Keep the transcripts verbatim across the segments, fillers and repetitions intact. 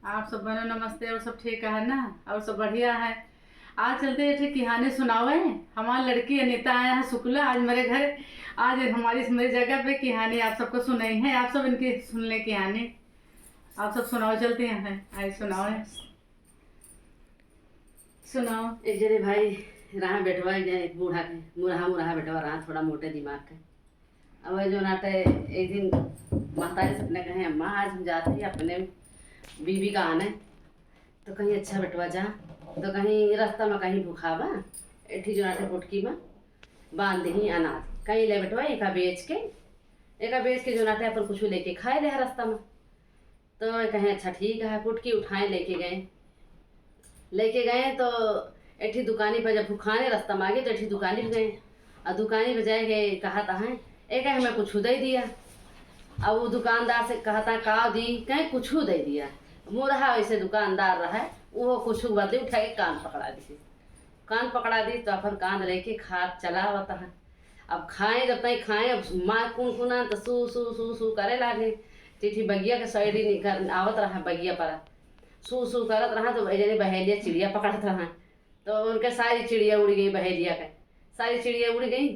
आप सब बनो नमस्ते, और सब ठीक है ना? और सब बढ़िया है। आज चलते हैं एक ठे किहानी सुनावे। हमार लड़की अनिता आया है शुक्ला आज मेरे घर। आज हमारी, हमारी जगह पे किहानी आप सबको सुनाई है। आप सब इनकी सुन ले किहानी। आप सब सुनाओ, चलते हैं। आए सुनाओ। सुनाओ। एक जने भाई रहा बेटवा, एक जने बूढ़ा के, मुरहा मुरहा बेटवा रहा, थोड़ा मोटे दिमाग के। अब वही जो नाटे एक दिन महतारी से अपने कहे, "अम्मा, आज हम जाते हैं अपने बीबी का आने।" तो कहीं, "अच्छा बेटवा जा।" तो कहीं रास्ता में कहीं भूखा बा, एठी जो नाटे पुटकी में बांध दही अनाज। कहीं ले बेटवा, एका बेच के, एका बेच के जो नाटे अपन कुछ लेके खाए ले रास्ता में। तो कहे, "अच्छा ठीक है।" पुटकी उठाए लेके गए। लेके गए तो एठी दुकानी पर जब भुखाने रास्ता में आगे तो एठी दुकानी पे गए। और दुकानी पे जाए गए, कहता है, "एक हमें कुछ दे दिया।" अब वो दुकानदार से कहता, "का दी?" कहे, "कुछ दे दिया।" मुरहा वैसे दुकानदार रहा है, वो कुछ बदले उठा के कान पकड़ा दी। कान पकड़ा दी तो अपन कान लेके खात चला आवता है। अब खाए, जब तक खाए, अब माँ कुन कुना तो सू सू सू सू करे लागे। चिट्ठी बगिया के सैडी निकर आवत रहा, बगिया पर सू सू करत रहा तो जने बहेलिया चिड़िया पकड़त रहा, तो उनके सारी चिड़िया उड़ गई बहेलिया के, सारी चिड़िया उड़ गई।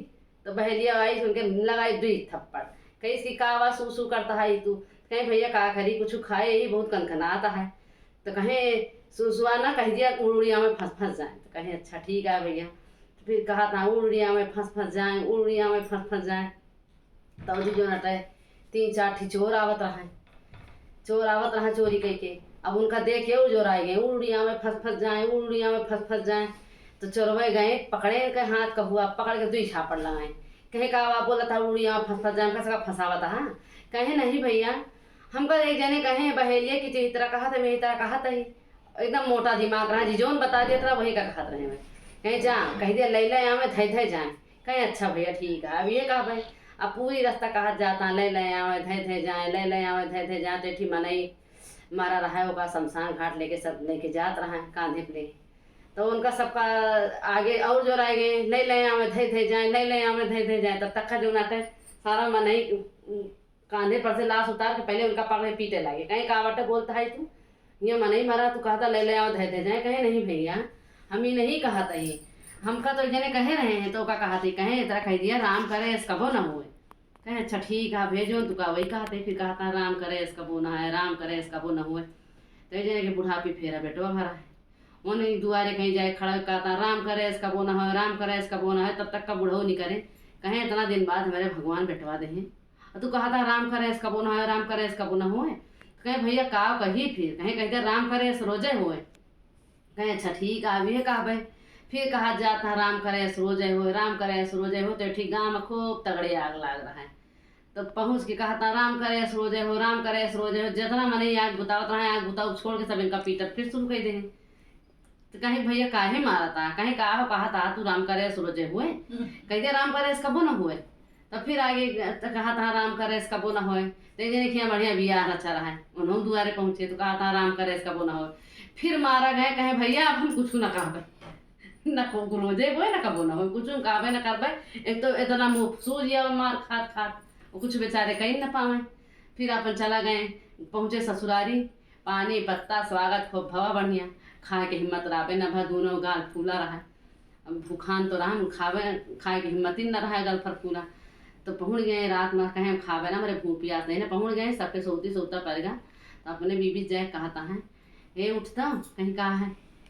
तो बहेलिया आई, उनके लगाई दुई थप्पड़, कही कि "का बा सू सू करता है तू?" कहीं, "भैया का करी, कुछ खाए ही बहुत कनकनाता है।" तो कहे, "सुसुआ ना कह दिया उड़िया में फंस फंस जाए।" तो कहे, "अच्छा ठीक है भैया।" तो फिर कहता, "उड़िया में फंस फंस जाए, उड़िया में फंस फंस जाए।" तब जी जो नटे तीन चार ठी चोर आवत रहे, चोर आवत रहा चोरी कइके। अब उनका देख के उ जोराए गए, "उड़िया में फंस फंस जाए, उड़िया में फंस फंस जाए।" तो चोरवे गए, पकड़े के हाथ कहुआ, पकड़ के दुई झापड़ लगाए। कहे, "का बा बोलत है, उड़िया में फंस फंस जाए, हमका सका फंसावत है?" कहे, "नहीं भैया, हमका एक जने कहे बहेलिया की तरह कहत है, मेरी तरह कहत है।" एकदम मोटा दिमाग रहा जी, जौन बता देत रहा वही का कहत रहे। कहे, "जा, कह दिया, ले ले आवे, धै धै जाए।" कहे, "अच्छा भैया, ठीक है।" अब ये कहा भाई, अब पूरी रास्ता कहत जाता, "ले ले आवे, धै धै जाए, ले ले आवे, धै धै जाए।" तो एक ठी मनई मारा रहा है, ओका शमशान घाट लेके सब लेके जात रहा है कांधे पे लेके। तो उनका सबका आगे और जोर आए गए, "ले ले आवे, धै धै जाए, ले ले आवे, धै धै जाए।" तब तक का जो नाटे सारा मनई कांधे पर से लाश उतार के पहले उनका पकड़े पीटे लागे। कहे, "का बाटे बोलता है तू? ये मनई मरा, तू कहता ले ले आवे, धै धै जाए।" कहे, "नहीं भैया, हम ये नहीं कहत है, हमका तो जने कहे रहे हैं।" तो का कहत है, कहे, "इतना कह दिया, राम करे, ऐस कबो न हुए।" कहे, "अच्छा ठीक है, भेजो तू का वही कहत है।" फिर कहता, "राम करे, ऐस कबो न है, राम करे, ऐस कबो न हुए।" तो ये जने के बुढ़ापी फेरा बेटवा भरा है, उन्हीं दुआरे कहीं जाए खड़ा कहता, "राम करे, ऐस कबो न होए, राम करे, ऐस कबो न होए।" तब तक का बुढ़ऊ नहीं करे, कहे, "इतना दिन बाद हमारे भगवान बेटवा दे हैं, और तू कहता, 'राम करे, ऐस कबो न होए, राम करे, ऐस कबो न होए।'" कहे, "भैया, का कही फिर?" कहे, "कहते, 'राम करे, ऐस रोजे होए।'" कहे, "अच्छा, ठीक है, अब ये कहबे।" फिर कहा जाता, "राम करे, ऐस रोजे होए, राम करे, ऐस रोजे होए।" तो ठीक गाँव में खूब तगड़े आग लाग रहा है। तो पहुँच के कहता, "राम करे, ऐस रोजे हो, राम करे, ऐस रोजे हो।" जितना मनई आग बुतावत रहा है, आग बुताव छोड़ के सब इनका पीटत फिर शुरू कर दे। तो कहे, "भैया, काहे मारता?" कहे, "का हो, कहता तू राम करे, ऐस रोजे हुए?" कह दे, "राम करे, ऐस कबो न हुए।" तो फिर आगे तो कहता, "राम करे, ऐस कबो न होए।" तो एक जने के यहाँ बढ़िया बियाह रचा रहा है, उन्हों दुआरे पहुँचे तो कहता, "राम करे, ऐस कबो न होए।" फिर मारा गए, कहे, "भैया, अब हम कुछ न कहबे, न को रोजे होए, न कबो न होए, कुछ कहबे न करबे।" एक तो इतना मुँह सूज गया मार खात खात, वो कुछ बेचारे कहीं न पावे। फिर अपन चला गए, पहुँचे ससुरारी, पानी पत्ता स्वागत खूब भवा बढ़िया, खाए के हिम्मत राबे न भा, दोनों गाल फूला रहा। अब भूखान तो रहन, खावे, खाए के हिम्मत ही न रहा, गल फरफूला। तो पहुँच गए रात में, कहे, "हम खावे ना, हमारे भूख प्यास नहीं ना।" पहुँच गए, सबके सोती सोता पड़ गया। तो अपने बीबी जाए कहता है, "ए उठता, कहीं का है?"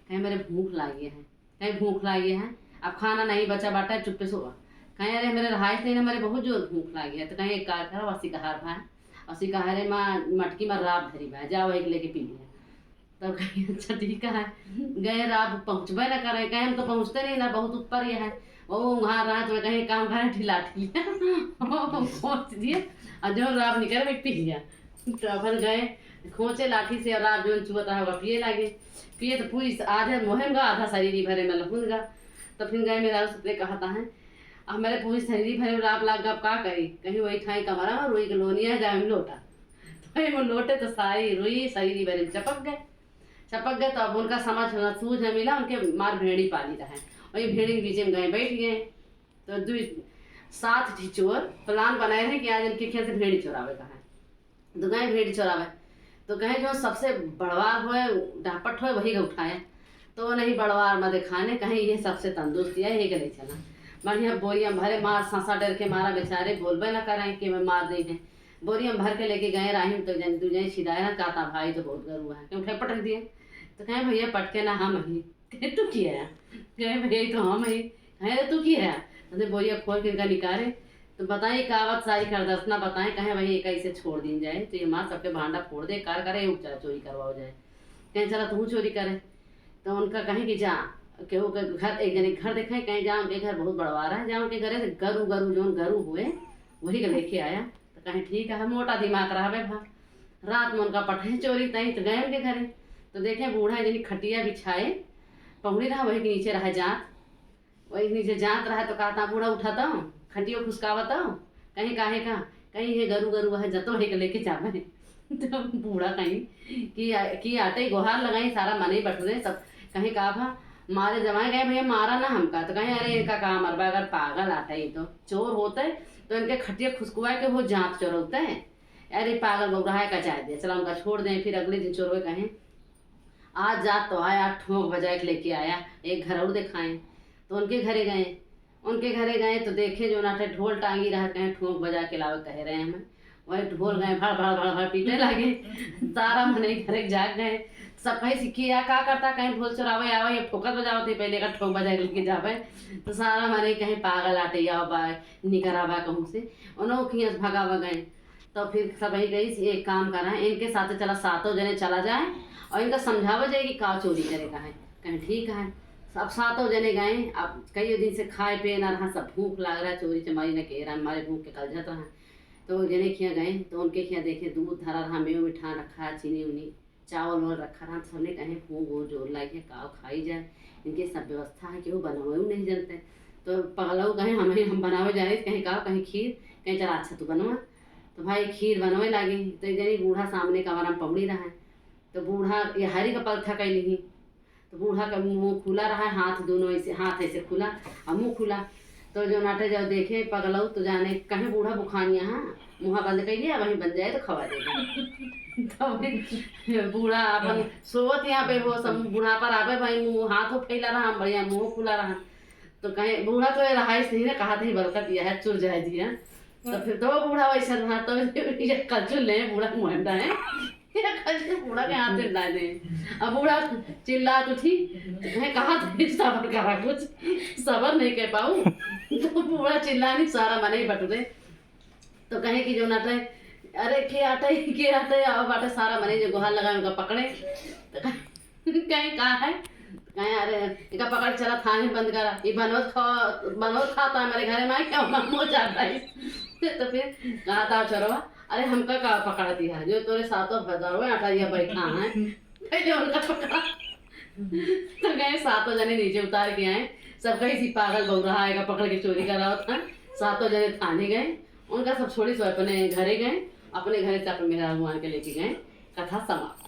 कहे, "मेरे भूख लागी है।" कहे, "भूख लागी है, अब खाना नहीं बचा बाटा, चुप्पे सो।" कहे, "अरे, मेरे रहाइश नहीं ना, मेरे बहुत जोर भूख लागी है।" तो कहे, "एक कार करो, अस्सी कहार भाई, अस्सी कहारे माँ मटकी में राब धरी भाई, जाओ एक लेके पी लिया।" तब कहे, "अच्छा ठीक है।" गए, राब पहुँचबे ना करे, कहे, "हम तो पहुँचते नहीं ना, बहुत ऊपर ये है।" वो वहाँ रात में कहे, "काम करे, ढीला ढीला।" वो पहुँच दिए, और जो राब निकल में पी लिया। तो अपन गए, खोंचे लाठी से, और राब जो चुअत रहा, होगा पिए लागे। पिए तो पूरी आधे मुँह में गा, आधा शरीर ही भरे में लहुन गा। तो फिर गए, मेरा उसने कहता है, "अब मेरे पूरी शरीर भरे में राब लाग गा, अब का करी?" कहीं, "वही ठाई कमरा और वही के लोनिया जाए में लोटा।" तो वही वो लोटे तो सारी रुई शरीर ही भरे में चपक गए। चपक गए तो अब उनका समझ न सूझ न मिला, उनके मार भेड़ी पाली रहे, वही भेड़ी के बीच में गए बैठ गए। तो दुई सात ठी चोर प्लान बनाए रहे कि आज इनके खेत से भेड़ी चोरावे का है। तो गए भेड़ी चोरावे, तो कहे जो सबसे बड़वार होए, डापट होए, वही के उठाए। तो वो नहीं बड़वार में देखाने, कहे ये सबसे तंदुरुस्त है, यही के ले चला। बढ़िया बोरिया भरे, मार सांसा डर के मारा, बेचारे बोलबे ना करें कि मैं मार दी है। बोरिया भर के लेके गए राही में, तो जन दू जने छिदाए ना, कहता भाई तो बहुत गरु है, के उठे पटक दिए। तो कहे भैया पटके ना हम ही। कहे तू की है? कहे भैया तो हम ही। कहे तू की है? तो बोरिया खोल के इनका निकाले। तो बताई का बात सारी करदर्शना बताए, कहे भाई एक ऐसे छोड़ दीन जाए, तो ये मार सबके भांडा फोड़ दे, कार करे, उपचार चोरी करवाओ जाए। कहे चला तू चोरी करे। तो उनका कहे कि जा, केहू के घर, एक जने के घर देखे, कहे जा उनके घर बहुत बड़वार है, जा उनके घरे से गरु, गरु जौन गरु हुए, वही के लेके आया। तो कहे ठीक है, मोटा दिमाग रहबे भा। रात में उनका पठे चोरी तई तो गए उनके घरे। तो देखे बूढ़ा जनी खटिया बिछाए, पहुड़ी रहा, वही के नीचे रहा जात। वही नीचे जात रहा तो कहता बूढ़ा उठा तो, खटियो खुसकावा तो, कहीं काहे का, कहीं ये गरु, गरु है जतो है के लेके जावे। तो बूढ़ा कहीं कि, कि आटे गोहार लगाई, सारा मने बटुरे, सब कहीं का भा मारे जमाए गए भैया मारा ना हमका। तो कहीं अरे इनका का मरबा, अगर पागल आटे ही तो चोर होते तो इनके खटिया खुसकुआ के वो जात चोरौते। अरे पागल बौराहा का जाए दे, चला उनका छोड़ दें। फिर अगले दिन चोरवे कहें आज जात तो आया, ठोंक बजाए के लेके आया, एक घर और देखाएं। तो उनके घरे गए, उनके घरे गए तो देखे जो नाटे ढोल टांगी रहा, कहें ठोंक बजा के लावे कहे रहे हमें। वही ढोल गए भड़ भड़ भड़ भड़ पीटे लागे। सारा मनई घरे जाग गए। सब कहीं से किया का करता, कहीं ढोल चुरावे आवे, ये फोकट बजावत है, पहले का ठोंक बजा के लेके जावे। तो सारा मनई कहीं पागल आटे या बा, निकरा बा कहूँ से, उन्हों किया से भगावा गए। तो फिर सब यही कही एक काम करा, इनके साथ चला, सातों जने चला जाए और इनका समझावा जाए कि का चोरी करे का है। कहें ठीक है। अब सातों जने गए, अब कई दिन से खाए पिए ना रहा, सब भूख लाग रहा, चोरी चमारी न के रहा, मारे भूख के कलझत रहा। तो जने खिया गए तो उनके खिया देखे दूध धरा रहा, मेव मिठान रखा, चीनी उनी, चावल वावल रखा रहा। तो सबने कहे भूख वो जोर लागी है, का खाई जाए, इनके सब व्यवस्था है, केहू बनावे नहीं जानते। तो पगलऊ कहे हम ही हम बनावे जाने, कहीं का कहीं खीर, कहीं चला अच्छा तू बनवा। तो भाई खीर बनवे लागी। तो एक जनी बूढ़ा सामने कमरा में पहुड़ी रहा है। तो बूढ़ा ये हरी का पलथा कैली ही। तो बूढ़ा का मुंह खुला रहा है, हाथ दोनों ऐसे, हाथ ऐसे खुला और मुंह खुला। तो जो नाटे जाओ देखे पगलऊ तो जाने कहीं बूढ़ा बुखानिया, हाँ, मुंह बंद कर लिया, वहीं बन जाए तो खवा देगा। तो बूढ़ा अपन सोवत यहाँ पे वो सब बुढ़ापा आवे भाई, मुंह हाथ हो फैला रहा, बढ़िया मुंह खुला रहा। तो कहे बूढ़ा तो ये रहा ही सही ना, कहा था ही बरकत यह है, चुर जाए दिया। तो फिर तो वो बूढ़ा वैसे रहा, तो ये कचुल ले बूढ़ा मुहंडा है। ये कचुल बूढ़ा के हाथ में डाल दे। अब बूढ़ा चिल्ला तो ठीक, तो कहे कहा था सबर करा कुछ, सबर नहीं कह पाऊ। तो बूढ़ा चिल्ला नहीं, सारा मने ही बटुरे। तो कहे कि जो नाटे, अरे के आटे, के आटे, अब बाटे सारा मने जो गोहार लगा उनका पकड़े। तो कहे का है? कहे अरे इनका पकड़ चला, थाने बंद करा, ये बनोत खा, बनोत खाता है मेरे घरे में, क्या मम्मो जाता है। तो फिर कहा था चोरवा, अरे हमका का पकड़ा दिया, जो तोरे सातों भदरवे अटैया बैठा है, पहले उनका पकड़ा। तो गए सातों जने नीचे उतार के आए, सब कहीं सी पागल बौराहा आएगा पकड़ के चोरी करावत है। सातों जने थाने गए, उनका सब छोड़ी सो अपने घरे गए, अपने घरे से अपने मेहरारू आन के लेके गए। कथा समाप्त।